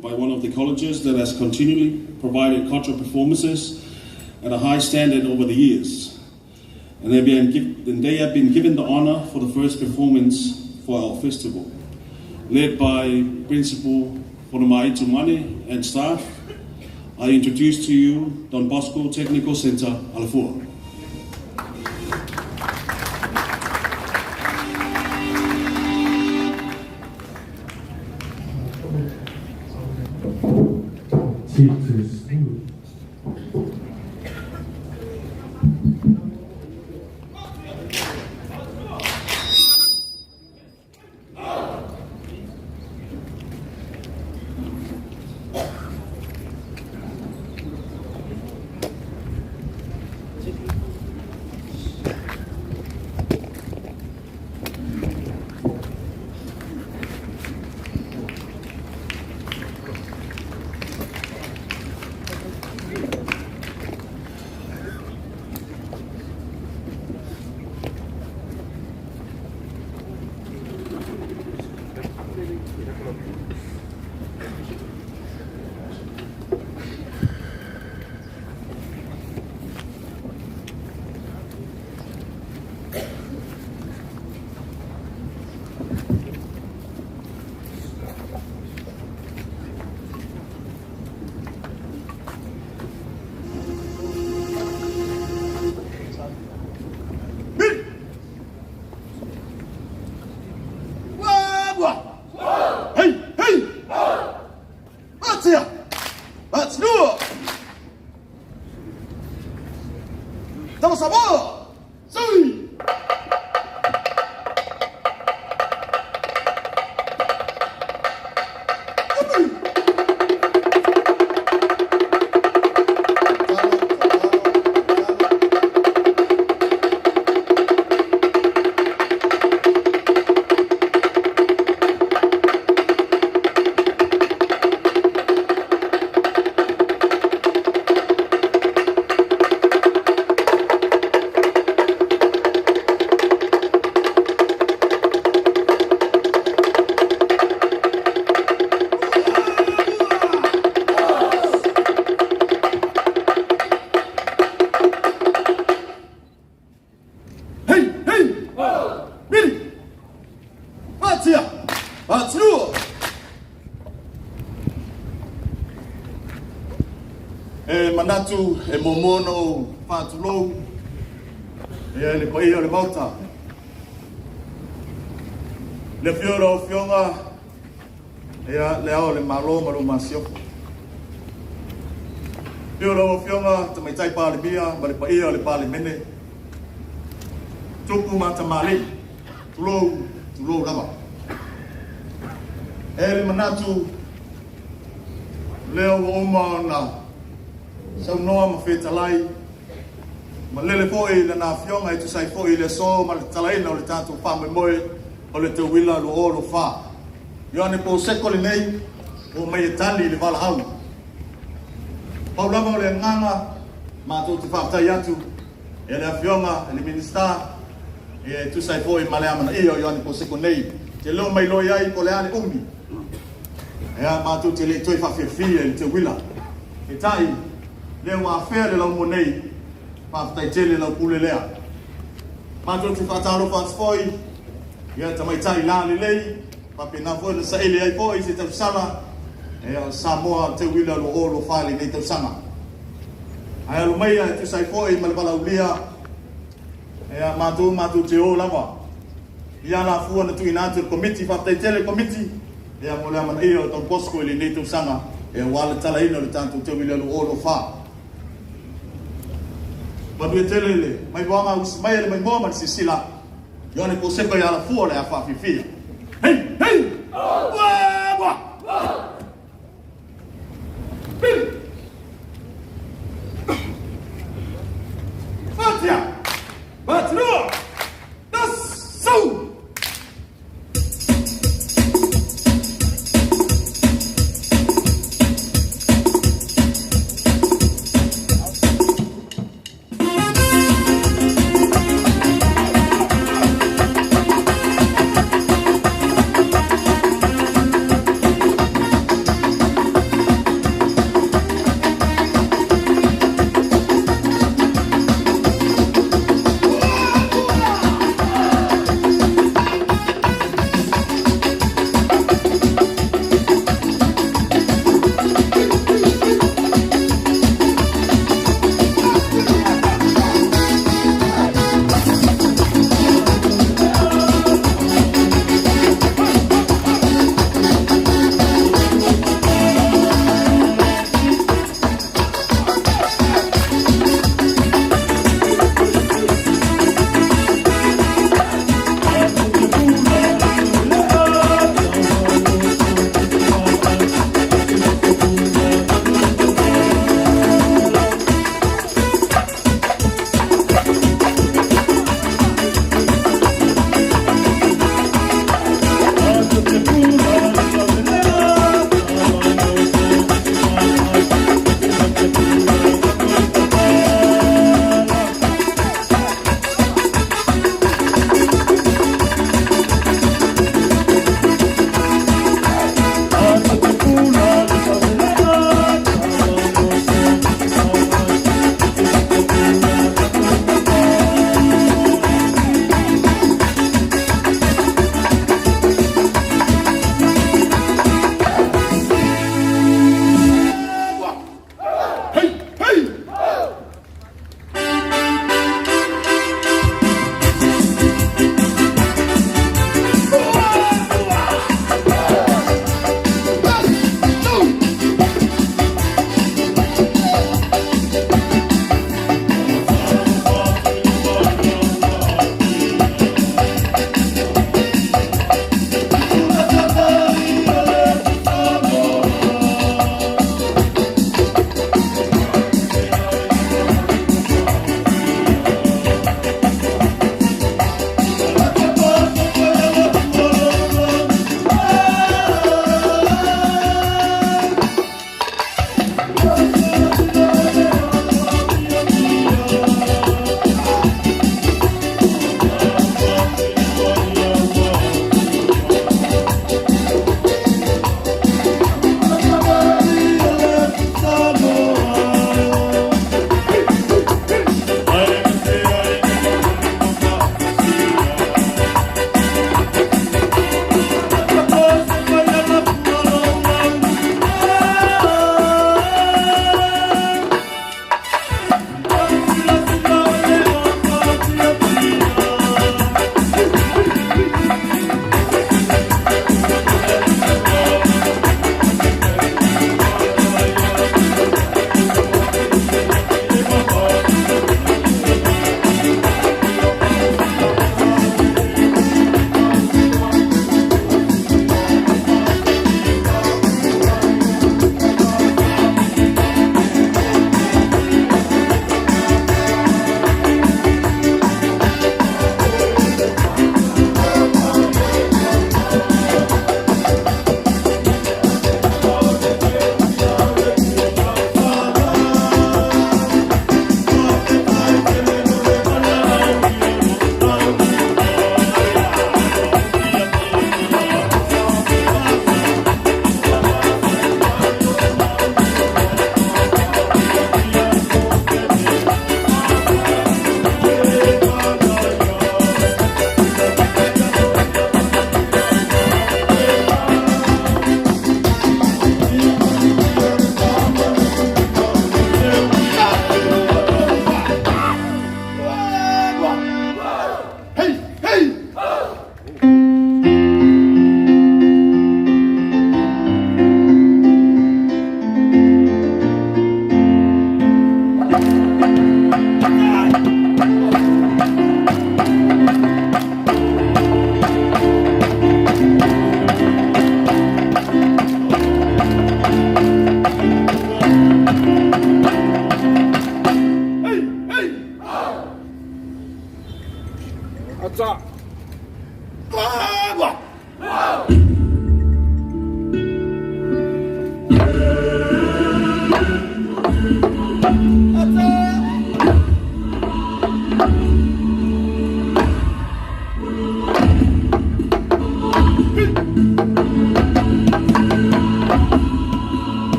by one of the colleges that has continually provided cultural performances at a high standard over the years. And they, been, and they have been given the honor for the first performance for our festival. Led by Principal Fonomaitu Mane and staff, I introduce to you Don Bosco Technical Center, Alafua. E manatu e muamua ona ou faatulou ia i le paia o le Maota. Le afio o lau Afioga ia Le Ao o le Malo ma lou Masiofo. Afio lau Afioga Tamaitai Palemia ma le paia o le Palemene. Tupu ma tamalii, tulou, tulou lava. E le manatu lea ua uma ona saunoa ma fetalai ma lele foi lana afioga e tusa ai foi i le aso ma le tatalaina o le tatou faamoemoe o le Teuila 2024. Ioane Paul lenei ua omai e tali i le valaau. Pau lava o le agaga matou te faafetai atu e le afioga i le Minisita e tusa ai foi ma le amanaia o Ioane Paul nei. Te leo mai loa ai po o le a le umi. Ea matou te le i toe faafiafia i le teuila. Peitai, lea ua afea le laumua nei, faafetai tele lau pule lea. Matou te faatalofa atu foi ia tamaitai la lelei, faapena foi ona saili ai foi se tausala ea o Samoa teuila 2024 i lenei tausaga. Ae alu maia e tusa ai foi ma le valaaulia ea matou matou te o lava i alafua na tuuina atu e le Komiti. Faafetai tele Komiti ea mo le amanaia o Don Bosco i lenei tausaga ea aua le talaina o le tatou teuila 2024. Manuia tele le maimoaga usi mai e le maimoa ma le silasila Ioane Koseko i alafua o le a faafiafia. Hei! Hei! Ua! Ua! Pili! Fatia! Fatilua! Tasau!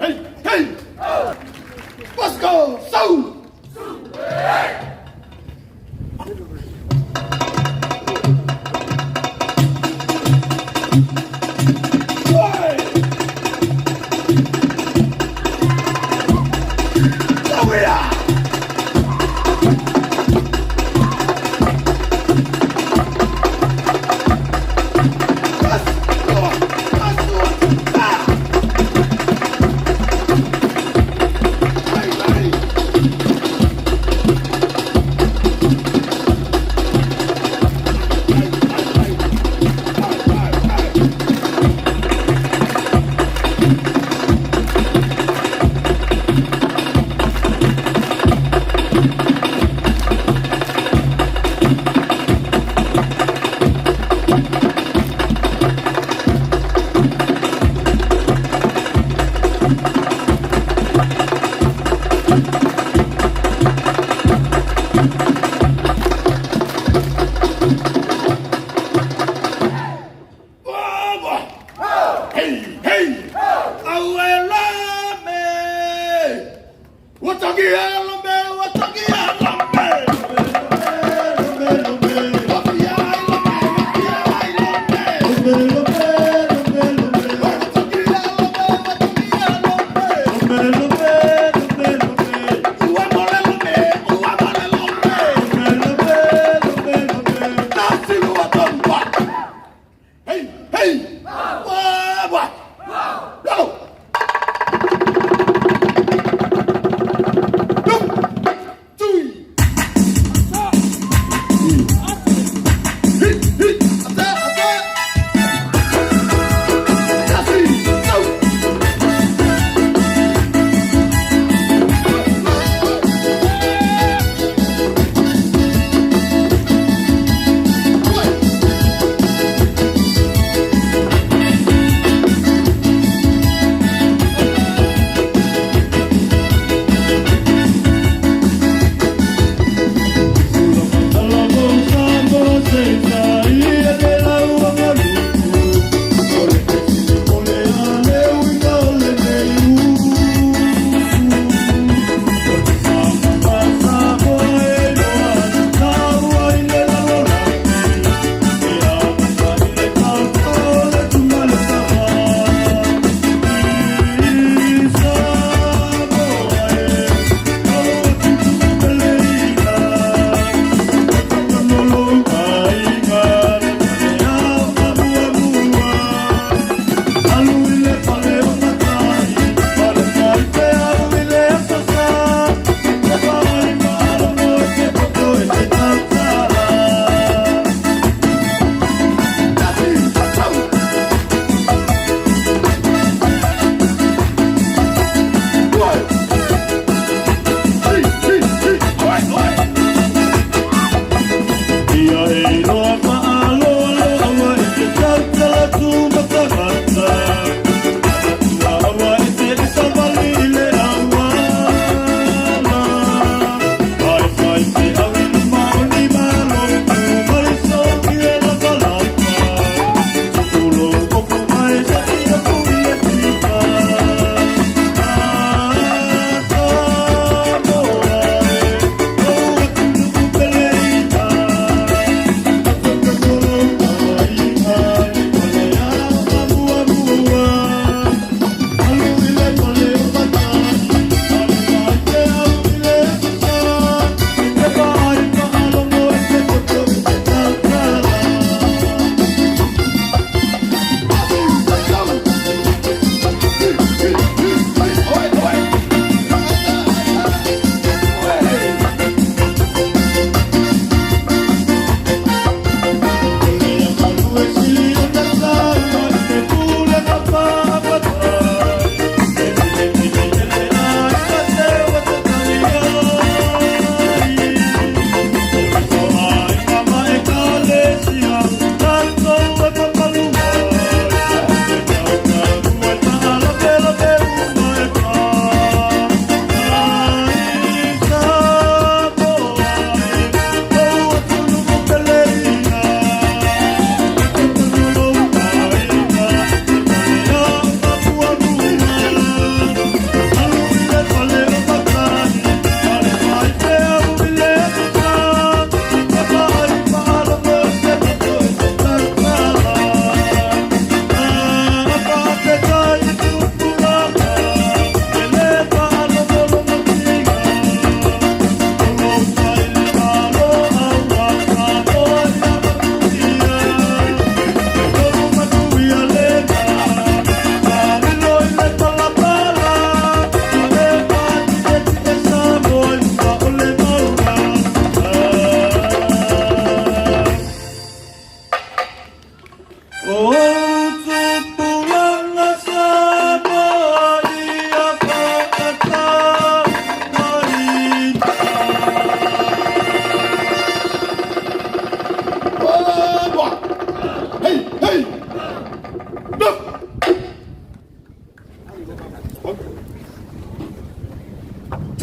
Hey, hey! Let's go! So! Hey, hey! Auelame! Watagialame, watagialame! Hey, hey! Wah, wah! Go!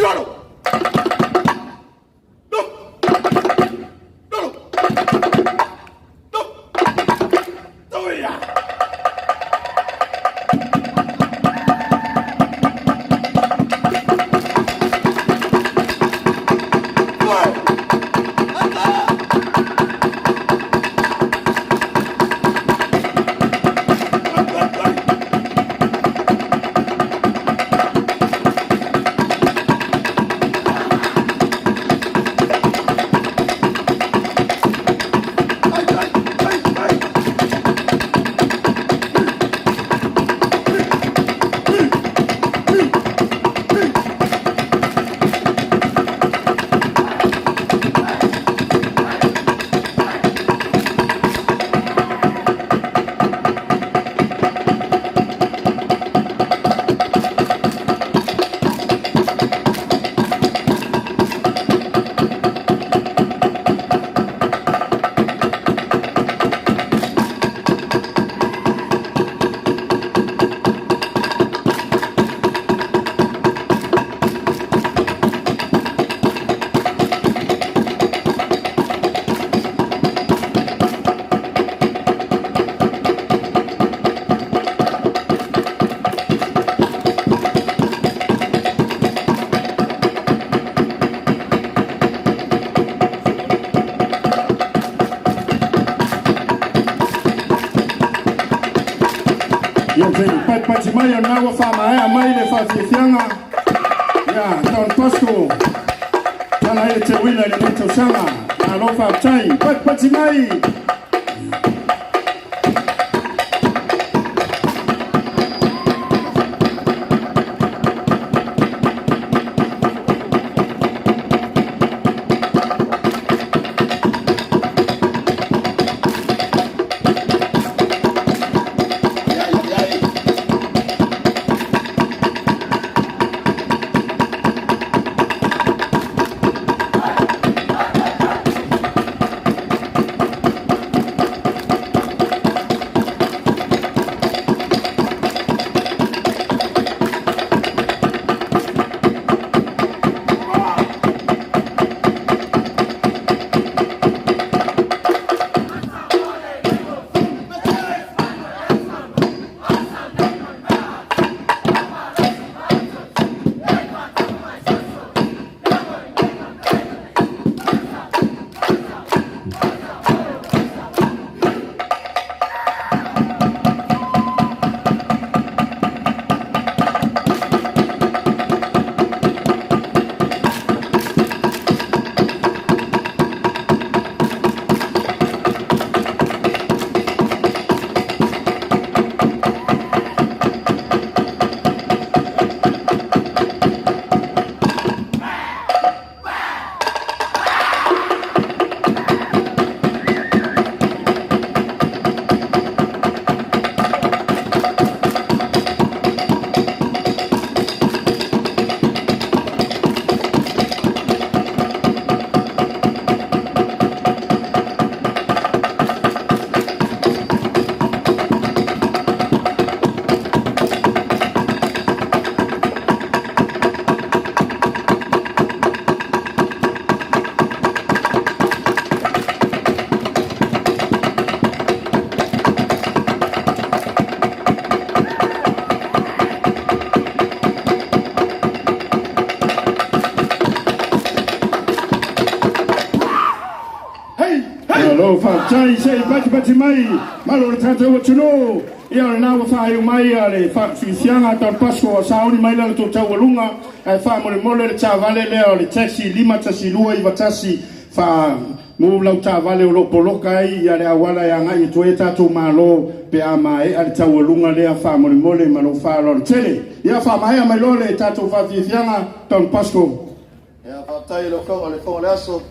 Tilalo! Ia te patipati mai o lena ua faamaea mai le faafiafiaga ia Don Bosco tala ai le teuila i lenei tausaga. Malo faafetai. Patipati mai. Malo faafetai se i patipati mai malo le tatou atunuu. Ia o lena ua faaiu mai le faafiafiaga a Don Bosco ua sauni mai le tou taualuga ae faamolemole le taavale lea o le taxi 51291 faa mu lau taavale o lo o poloka ai ia le auala e agai atu ai tatou malo pe a maea le taualuga lea faamolemole ma lou faaaloalo tele. Ia faamaea mai loa le tatou faafiafiaga Don Bosco. Ia, faafetai i lau Afioga i le Fofoga o le Aso.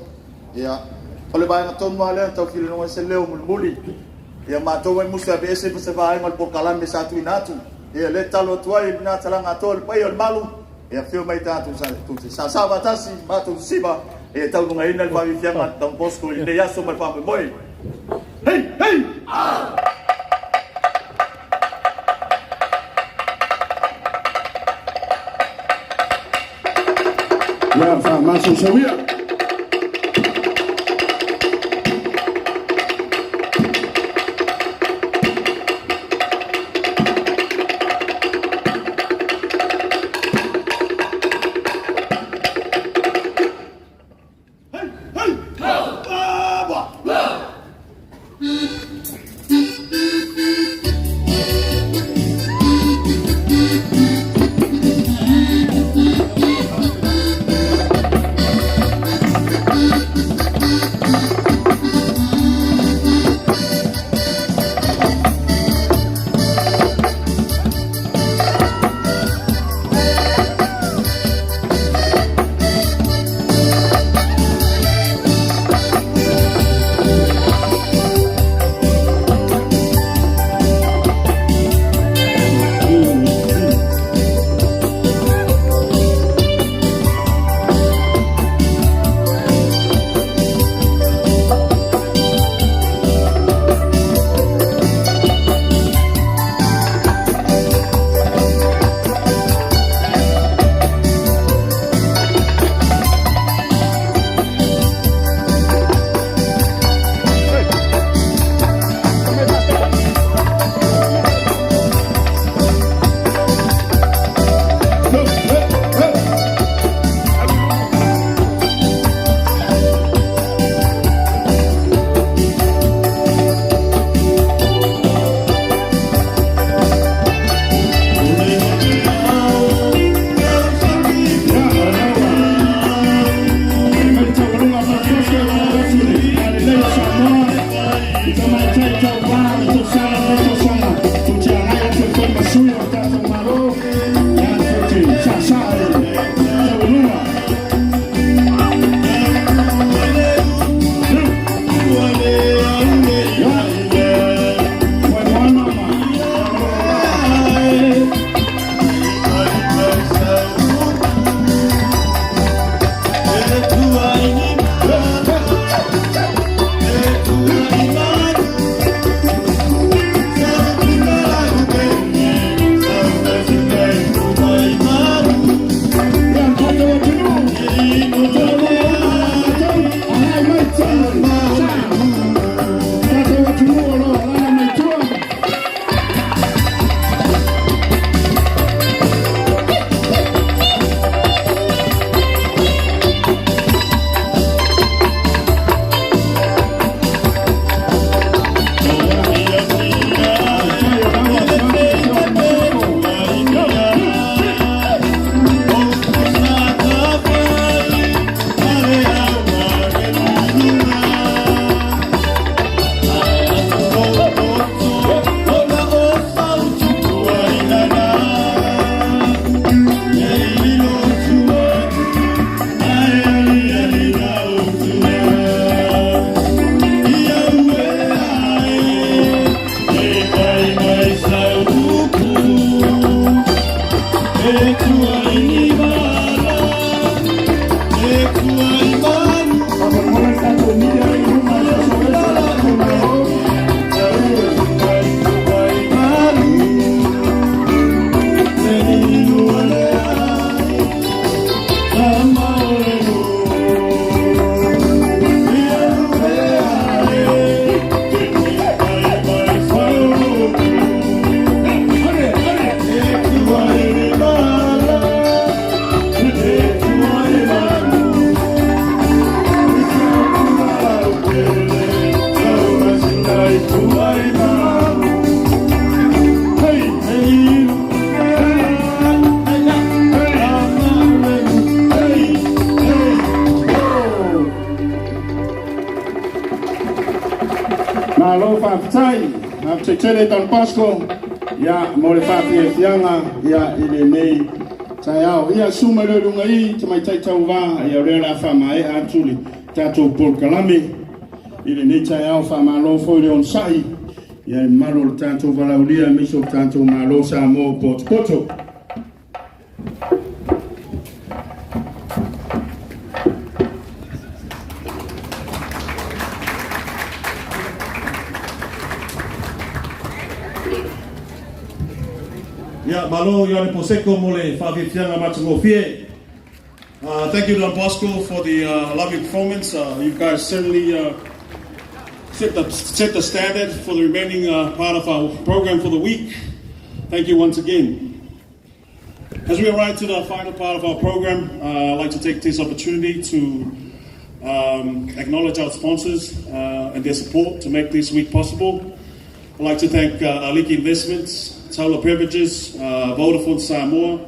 Ia, o le vaega tonu lava lea na tau fia se leo mulimuli. Ia, matou ai musu e aveese ma se vaega o le polokalame sa tuuina atu. Ia, le talo atu ai lena talaga atoa le paia o le malu. Ia, afio mai tatou sa sa faatasi, matou siva, e taunugaina le faafiafiaga Don Bosco i lenei aso ma le faamoemoe. Hei, hei! Ah! Ia faamasosauia. Malo faafetai, faafetai tele Don Bosco, ia mo le faafiafiaga ia i lenei taeao. Ia susu mai loa i luga i tamaitai tauvā, ia o lea o le a faamaea atu le tatou polokalame i lenei taeao. Faamalo foi le onosai ia i le mamalu o le tatou valaaulia aemaise o le tatou Malo Samoa potopoto. Ia, malo Ioane Poseko mo le faafiafiaga matagofie. Thank you, Don Bosco, for the lovely performance. You guys certainly set the standard for the remaining part of our program for the week. Thank you once again. As we arrive to the final part of our program, I'd like to take this opportunity to acknowledge our sponsors and their support to make this week possible. I'd like to thank Aliki Investments, Taula Beverages, Vodafone Samoa,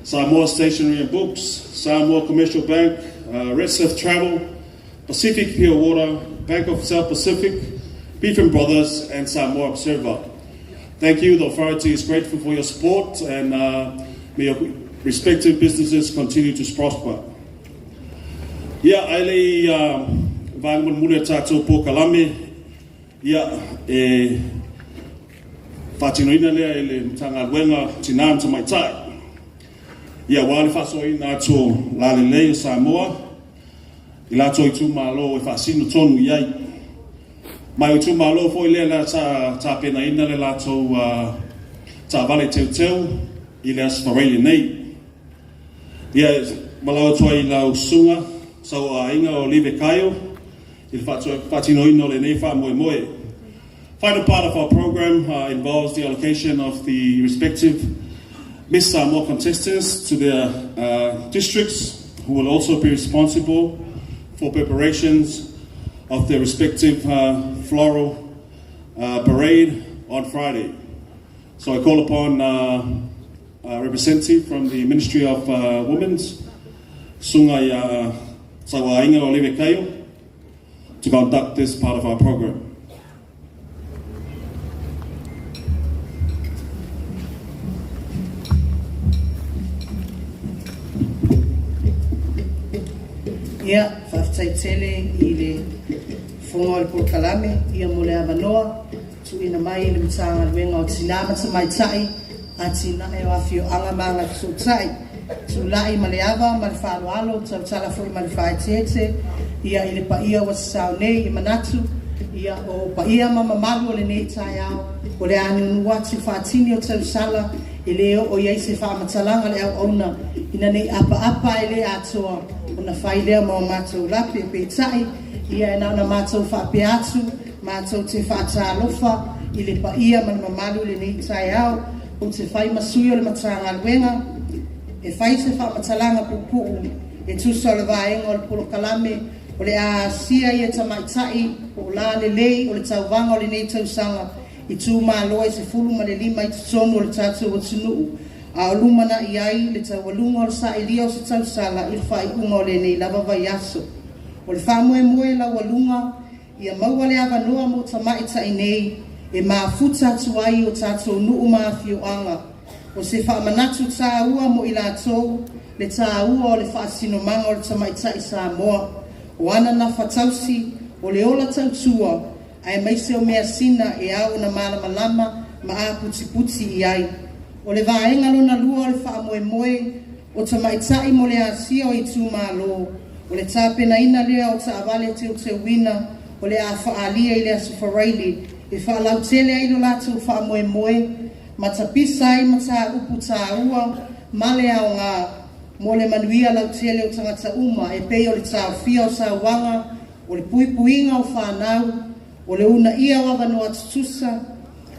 Samoa Stationery and Books, Samoa Commercial Bank, Red Surf Travel, Pacific Pure Water, Bank of South Pacific, Beef and Brothers, and Samoa Observer. Thank you. The authority is grateful for your support and may your respective businesses continue to prosper. Ia, ae le i vaega mulimuli o le tatou polokalame, ia, e faatinoina lea e le Matagaluega o Tina ma Tamaitai. Ia, aua le faasoaina atu o lalelei o Samoa i latou itumalo e faasino tonu i ai. Ma o itumalo foi lea la sa tapenaina le latou taavale teuteu i le Aso Faraile nei. Ia, malau atu ai i lau susuga Sauoaiga o Olive Kaio i le faatinoina o lenei faamoemoe. Final part of our program involves the allocation of the respective Miss Samoa contestants to their districts, who will also be responsible for preparations of their respective floral parade on Friday. So I call upon a representative from the Ministry of Women's, Susuga Sauoaiga Olive Kaio, to conduct this part of our program. Ia, faafetai tele i le fofoga o le polokalame ia mo le avanoa tuuina mai i le Matagaluega o Tina ma Tamaitai, Atinae o Afioaga ma Agafesootai. Tulai ma le ava ma le faaaloalo, tautala foi ma le faaeteete ia i le paia ua sasao nei i manatu ia o paia ma mamalu o lenei taeao o le a nuunuu atu faatini o tausala e le oo i ai se faamatalaga le auauna ina nei apaapa e le atoa ona fai lea ma o matou lape. Peitai ia e na ona matou faapea atu, matou te faatalofa i le paia ma le mamalu i lenei taeao. Ou te fai ma sui o le Matagaluega e fai se faamatalaga puupuu e tusa o le vaega o le polokalame o le a asia ia tamaitai po o lalelei o le tauvaga o lenei tausaga i itumalo e 15 i totonu o le tatou atunuu, a o lumanai ai le taualuga o le sailia o se tausala i le faaiuga o lenei lava vaiaso. O le faamoemoe laualuga ia maua le avanoa mo tamaitai nei e mafuta atu ai o tatou nuu ma afioaga. O se faamanatu tāua mo i latou le tāua o le faasinomaga o le tamaitai Samoa, o ana nafatausi, o le ola tautua, aemaise o measina e ao ona malamalama ma aputiputi i ai. O le vaega lona lua o le faamoemoe o tamaitai mo le asia o itumalo, o le tapenaina lea o taavale teuteuina o le a faaalia i le Aso Faraile e faalautele ai lo latou faamoemoe ma tapisa ai mataupu tāua ma le aoga mo le manuia lautele o tagata uma e pei o le taofia o sauaga, o le puipuiga o fanau, o le uunaia o avanoa tutusa,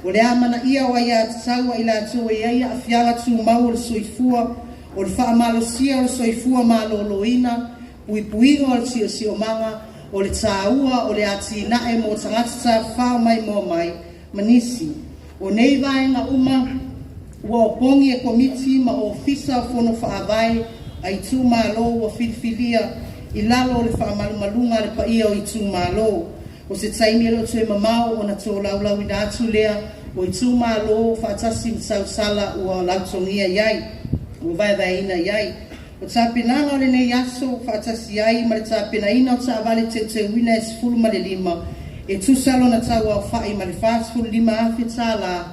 o le amanaia o aiatatau a i latou e i ai aafiaga tumau o le soifua, o le faamalosia o le soifua maloloina, puipuiga o le siosiomaga, o le tāua o le atinae mo tagata tafafao maimoa mai ma nisi. O nei vaega uma ua opogi e komiti ma ofisa o fono faavae a itumalo ua filifilia i lalo o le faamalumaluga a le paia o itumalo. O se taimi e le o toe mamao ona tolaulaauina atu lea o itumalo faatasi ma tausala ua lautogia i ai, ua vaevaeina i ai. O tapenaga o lenei aso faatasi ai ma le tapenaina o taavale teuteuina e 15 e tusa lona tauaofa'i ma le $45,000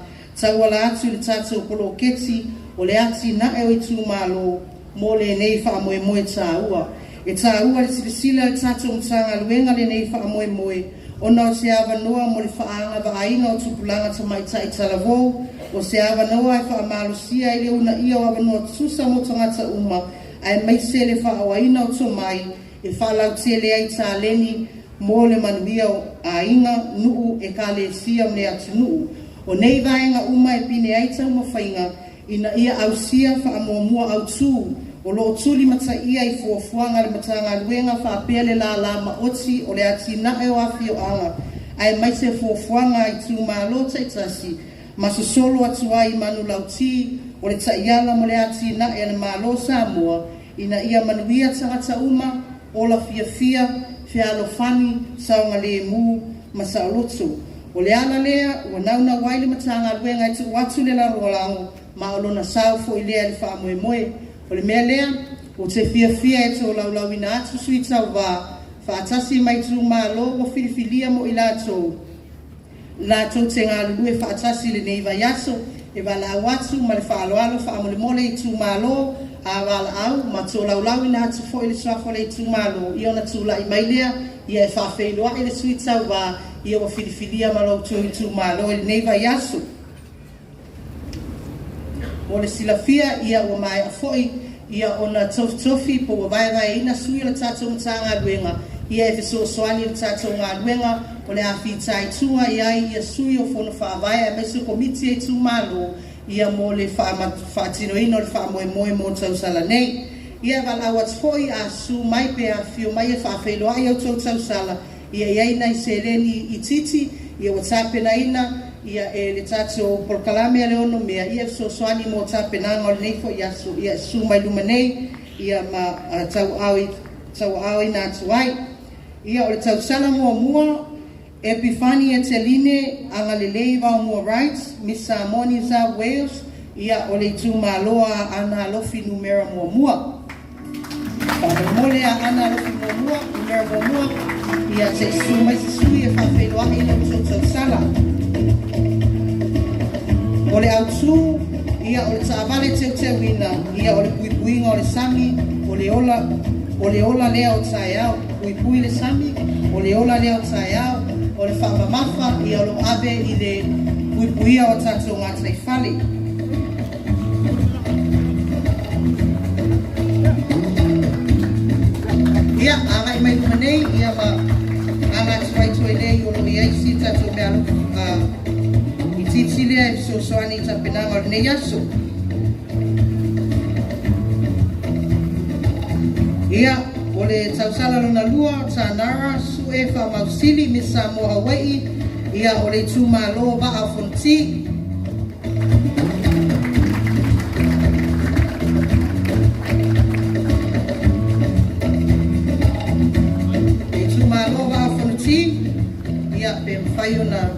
tauala atu i le tatou poloketi o le atinae o itumalo mo lenei faamoemoe tāua. E tāua le silasila i le tatou Matagaluega lenei faamoemoe ona o se avanoa mo le faaagavaaina o tupulaga tamaitai talavou, o se avanoa e faamalosia ai le uunaia o avanoa tutusa mo tagata uma. aemaise le faaoaina o tomai e faalautele ai taleni mo le manuia o aiga, nuu, ekalesia ma le atunuu. O nei vaega uma e pine ai taumafaiga ina ia ausia faamuamua autu o loo tulimataia i fuafuaga a le Matagaluega faapea le lālā maoti o le atinae o afioaga aemaise fuafuaga a itumalo taitasi ma sosolo atu ai i manulauti o le taiala mo le atinae a le Malo o Samoa ina ia manuia tagata uma, ola fiafia, fealofani, saogalemu ma saoloto. O le ala lea ua naunau ai le Matagaluega e tuu atu le lagolago ma o lona sao foi lea i le faamoemoe. O le mea lea, ou te fiafia e tolaulauina atu sui tauvā faatasi ma itumalo ua filifilia mo i latou latou te galulue faatasi i lenei vaiaso e valaau atu ma le faaaloalo faamolemole i itumalo a valaau ma tolaulauina atu foi le suafa o le itumalo ia ona tulai mai lea ia e faafeiloai le sui tauvā ia ua filifilia ma lo outou itumalo i lenei vaiaso. Mo le silafia ia ua maea foi ia ona tofitofi po ua vaevaeina sui o le tatou Matagaluega ia e fesoasoani i le tatou galuega o le a fitaitua i ai ia sui o Fono Faavae aemaise o Komiti a itumalo ia mo le faatinoina o le faamoemoe mo tausala nei. Ia e valaau atu foi a susu mai pe afifio mai e faafeiloai a outou tausala ia i ai nai seleni itiiti ia ua tapenaina ia e le tatou polokalame a le Onomea ia e fesoasoani mo tapenaga o lenei foi aso ia e susu mai luma nei ia ma tauaaoina atu ai. Ia o le tausala muamua Epifani Eteline Agalelei Vaomua Wright, Miss Samoa New South Wales, ia o le itumalo a Aana Alofi numera muamua. Faamolemole a Aana Alofi muamua, numera muamua, ia se i susu mai se sui e faafeiloai i le outou tausala. O le autū, ia o le taavale teuteuina, ia o le puipuiga o le sami, o le ola, o le ola lea o taeao. Puipui le sami, o le ola lea o taeao, o le faamamafa, ia o lo o ave i le puipuia o tatou gataifale. Ia, agai mai luma nei, ia ma aga atu ai toe nei o lo o i ai si tatou meaalofa itiiti lea e fesoasoani i tapenaga o lenei aso. Ia, o le tausala lona lua, Tanara Sue Faamausili, Miss Samoa Hawai'i, ia, o le itumalo Vaa o Fonoti. Le itumalo Vaa o Fonoti, ia, pe mafai ona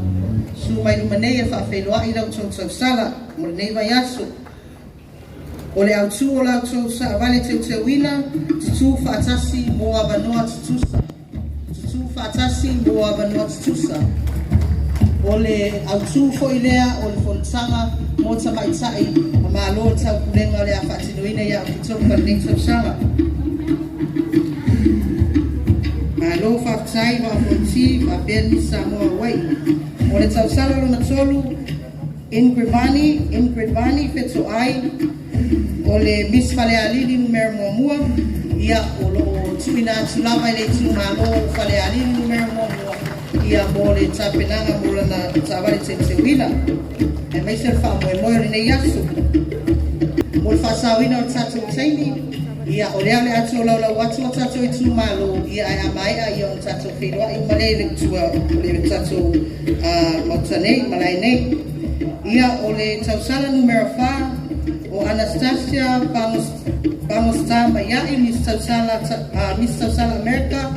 susu mai luma nei e faafeiloai la outou tausala mo lenei vaiaso. O le autū o la outou taavale teuteuina, tutū faatasi mo avanoa tutusa. Tutū faatasi mo avanoa tutusa. O le autū foi lea o le fonotaga mo tamaitai a Malo o le Taupulega o le a faatinoina ia Oketopa i lenei tausaga. Malo faafetai Vaa Fonoti faapea Miss Samoa Hawaii. O le tausala lona tolu, Ingridvani, Ingridvani Fetoai, o le Miss Falealili numera muamua, ia, o lo o tuuina atu lava i le itumalo o Falealili numera muamua, ia, mo le tapenaga mo lana taavale teuteuina, aemaise o le faamoemoe o lenei aso. Mo le faasaoina o le tatou taimi, ia, o lea o le a tolaulau atu o tatou itumalo, ia, ae a maea, ia, ona tatou feiloai uma lea i le tua o le tatou Maota nei, malae nei. Ia, o le tausala numera fa, o Anastasia Pagostar Maia'i, Miss Tausala, Miss Tausala America,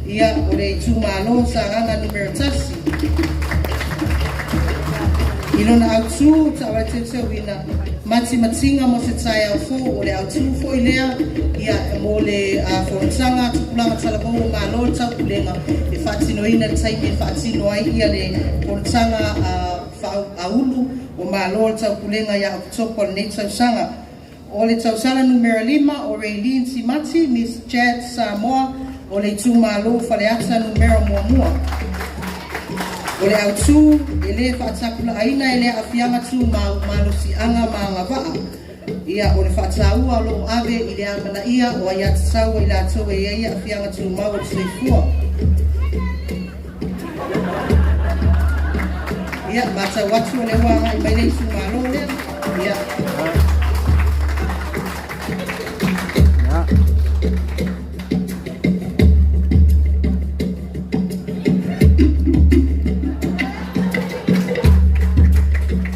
ia, o le itumalo Sagaga numera tasi. I lona autū, taavaeteuteuina, matimatiga mo se taeao fou, o le autū foi lea, ia, mo le fonotaga tupulaga talavou o Malo le Taupulega e faatinoina le taimi e faatino ai ia le fonotaga faaulu o Malo o le Taupulega ia Oketopa o lenei tausaga. O le tausala numera lima o Raylene Simati, Miss Chad Samoa, o le itumalo Faleata numera muamua. O le autū, e lē faatapulaaina e le aafiaga tumau, malosiaga ma agavaa. Ia, o le faataua o lo o ave i le amanaia o aiatatau a i latou e i ai aafiaga tumau o le soifua. Ia, matau atu o lea ua agai mai le itumalo lea. Ia.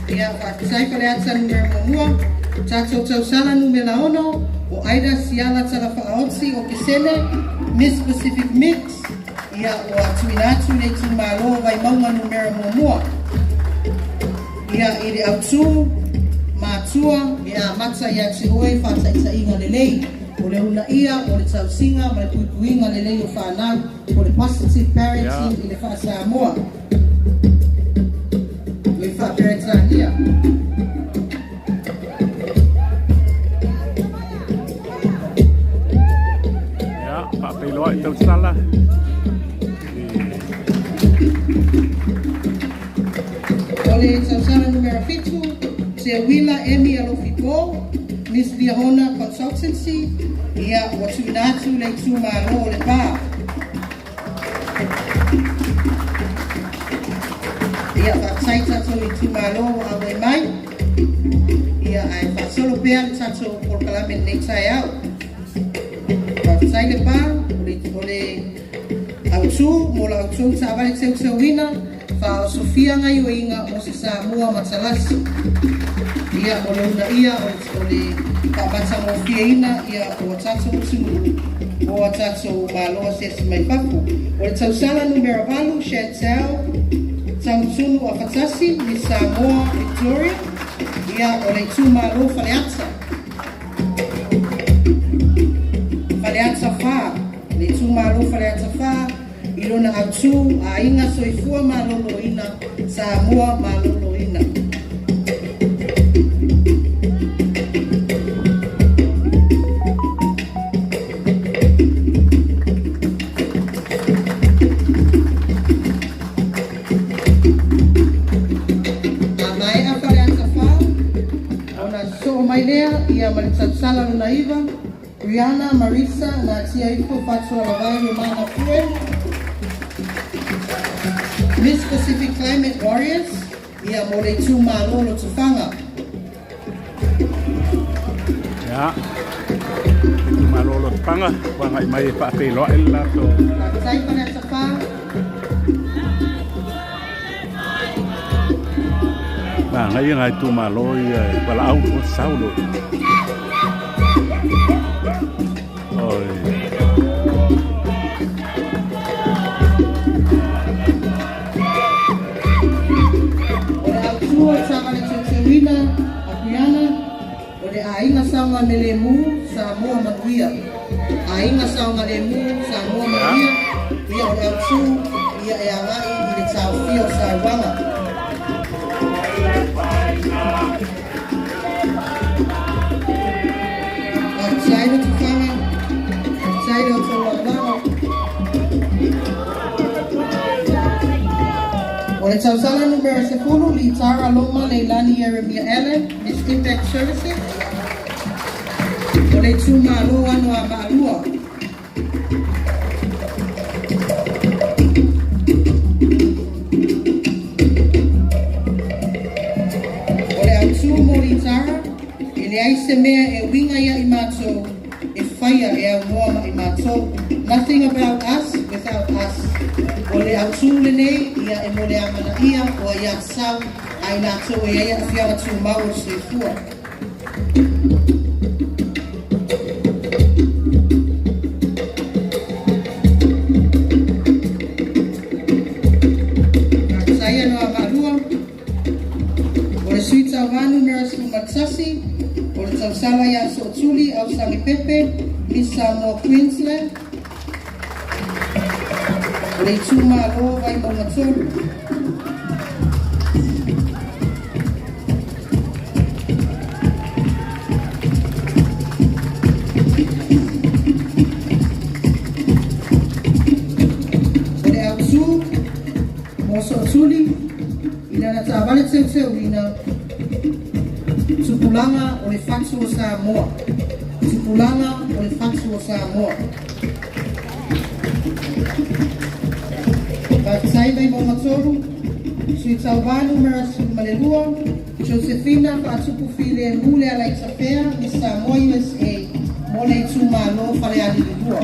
Ia, faafetai Faleata numera muamua. Tatou tausala numera 6, o Aida Siala Talafaaoti o Kesene, Miss Pacific Mix. Ia, ua tuuina atu le itumalo o Vaimauga numera muamua. Ia, i le autū, matua, e amata ia te oe faataitaiga lelei. O le uunaia, o le tausiga ma le puipuiga lelei o fanau, o le positive parenting i le faa-Samoa. O le faa-Peretania. Ia, faafeiloai tausala. O le tausala numera 7, Teuila Emi Alofi Po, Miss Liahona Consultancy, ia, ua tuuina atu le itumalo o Lepa. Ia, faafetai tatou itumalo ua auai mai. Ia, ae faasolo pea le tatou polokalame i lenei taeao. Faafetai Lepa, o le autū mo la outou taavale teuteuina, faaosofia gaioiga mo se Samoa matalasi. Ia, o le uunaia o le faamatagofieina ia o tatou atunuu o a tatou malo asiasi mai fafo. O le tausala numera 8, Chantel Tautunu Afatasi, Miss Samoa Victoria, ia, o le itumalo Faleata. Faleata 4, le itumalo Faleata 4, i lona autū, aiga soifua maloloina, Samoa maloloina. A maea Faleata 4, ona sosoo mai lea ia ma le tausala lona 9, Brianna Marisa Natia Ifo Fatualavai Romana Pue, Miss Pacific Climate Warriors, ia mo le itumalo Lotofaga. Ia, le itumalo Lotofaga, ua agai mai e faafeiloai le latou. Faafetai Faleata 4. Manaia nai itumalo ia e valaau o sau lo. Oi. O le autū o le taavale teuteuina a Brianna, o le aiga saogalemu Samoa manuia. Aiga saogalemu Samoa manuia, ia o le autū ia e agai i le taofia o sauaga. Faafetai Lotofaga, faafetai le outou lagolago. O le tausala numera 10, Litara Loma Leilani Ieremia Allen, Miss Impact Services. O le itumalo Anoamaa 2. O le autū mo Litara, e leai se mea e uiga ia i matou, e faia e aunoa ma i matou. Nothing about us without us. O le autū lenei, ia e mo le amanaia o aiatatau a i latou e i ai aafiaga tumau o le soifua. Faafetai Anoamaa 2. O le sui tauva numera 11, o le tausala ia Sootuli Ausagi Pepe, Miss Samoa Queensland. O le itumalo Vaimauga 3. O le autū mo Sootuli, i lana taavale teuteuina, tupulaga o le Fatu o Samoa. Tupulaga o le Fatu o Samoa. Faafetai Vaimauga 3, Sui Tauva Numera 12, Josefina Faatupu Filemu Lealaitafea, Miss Samoa USA, mo le itumalo Falealili 2.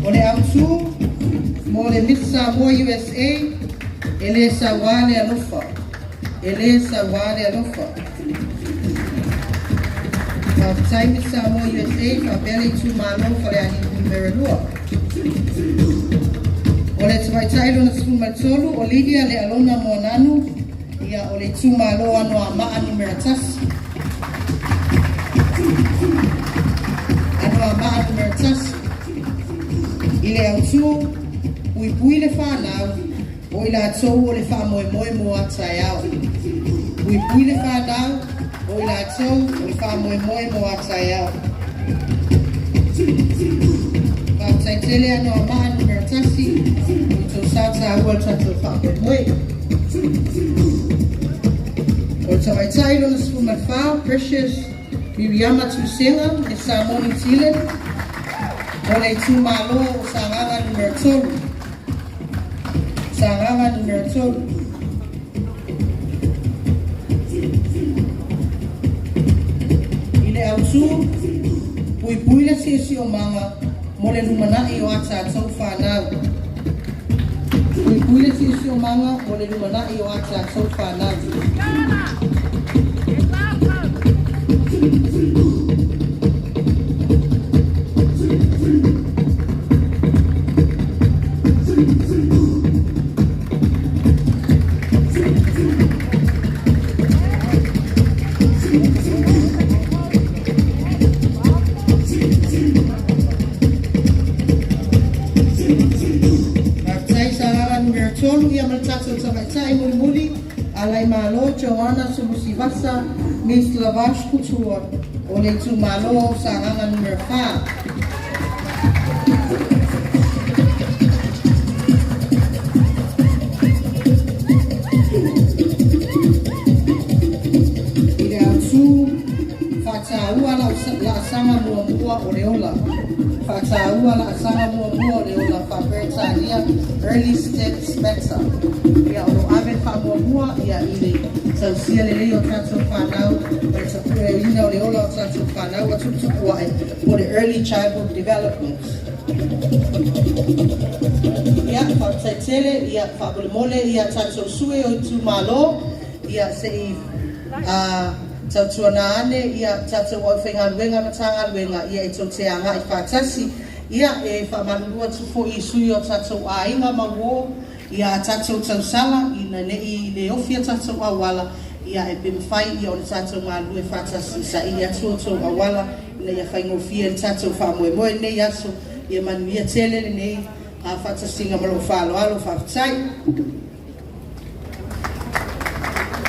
O le autū mo le Miss Samoa USA, e lē sauā le alofa. E lē sauā le alofa. Faafetai Miss Samoa USA faapea le itumalo Falealili Numera 2. O le tamaitai lona 13 o Lydia Le Alona Moananu, ia o le itumalo Anoamaa Numera 1. Anoamaa Numera 1. I le autū, puipui le fanau, o i latou o le faamoemoe mo a taeao. Puipui le fanau, o i latou o le faamoemoe mo a taeao. Faafetai tele Anoamaa Numera 1, i tou sao taua i le tatou faamoemoe. O le tamaitai lona 14, Precious Miriama Tusega, e Samoa New Zealand, o le itumalo o Sagaga Numera 3. Sagaga Numera 3. I le autū, puipui le siosiomaga mo le lumanai o a tatou fanau. Puipui le siosiomaga mo le lumanai o a tatou fanau. Faafetai Sagaga Numera 3, ia ma le tatou tamaitai mulimuli, Alaimalo Joanna Sulusivasa, Miss Lavash Couture, o le itumalo o Sagaga Numera 4. I le autū, faataua laasaga muamua o le ola. Faataua laasaga muamua o le ola faa-Peretania, Early Steps Matter. Ia, o lo o ave le faamuamua ia i le tausia lelei o tatou fanau ma le tapueina o le ola o tatou fanau ua tuputupu ae po o le Early Childhood Development. Ia, faafetai tele, ia, faamolemole ia tatou sui o itumalo, ia se i tautuana ane ia tatou aufaigaluega Matagaluega ia e tou te agai faatasi. Ia, e faamalulu atu foi i sui o tatou aiga ma uo ia a tatou tausala ina ne i le ofi a tatou auala, ia e pe mafai ia o le tatou galulue faatasi i saili atu outou auala ina ia faigofie le tatou faamoemoe i lenei aso. Ia manuia tele lenei faatasiga ma lou faaaloalo. Faafetai.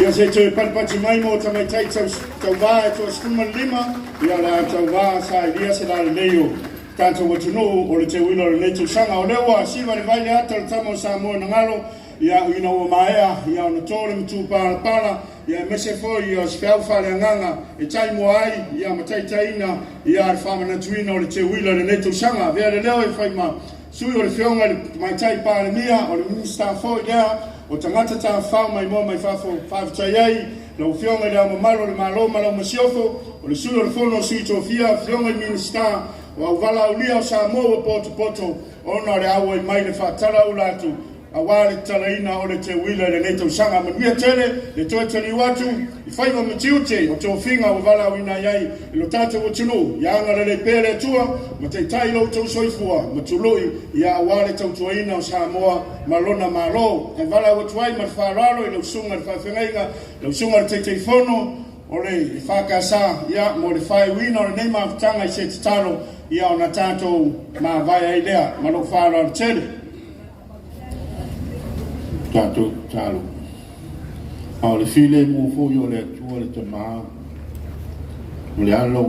Ia se toe patipati mai mo tamaitai tauvā e 35, ia o le a tauvā sailia se lalelei o tatou atunuu o le teuila o lenei tausaga. O lea ua siva le vai le ata o le tama o Samoa na galo, ia ina ua maea ia ona to le matupalapala, ia aemaise foi ia o se feau faaleagaga e taimua ai ia ma taitaiina ia le faamanatuina o le teuila i lenei tausaga. Avea le leo e fai ma sui o le Afioga i le Tamaitai Palemia, o le Minisita foi lea o Tagata Tafafao Maimoa Mai Fafo, faafetai ai lau Afioga i Le Ao Mamalu o le Malo ma lau Masiofo, o le Sui o le Fono a Sui Tofia, Afioga i Minisita o Auvala Aulia o Samoa ua potopoto ona o le auai mai le faatalaula atu aua le tatalaina o le teuila i lenei tausaga. Manuia tele le toe taliu atu i faiva ma tiute o tofiga ua valaauina ai ai i lo tatou atunuu. Ia agalelei pea le Atua ma taitai lo outou soifua ma tului ia aua le tautuaina o Samoa ma lona Malo. E valaau atu ai ma le faaaloalo i lau susuga i le faafeagaiga, lau susuga i le Taitaifono o le EFKS, ia mo le faaiuina o lenei mafutaga i se tatalo ia ona tatou mavae ai lea ma lou faaaloalo tele. Tatou tatalo. A o le filemu foi o le Atua le Tamā, o le Alo.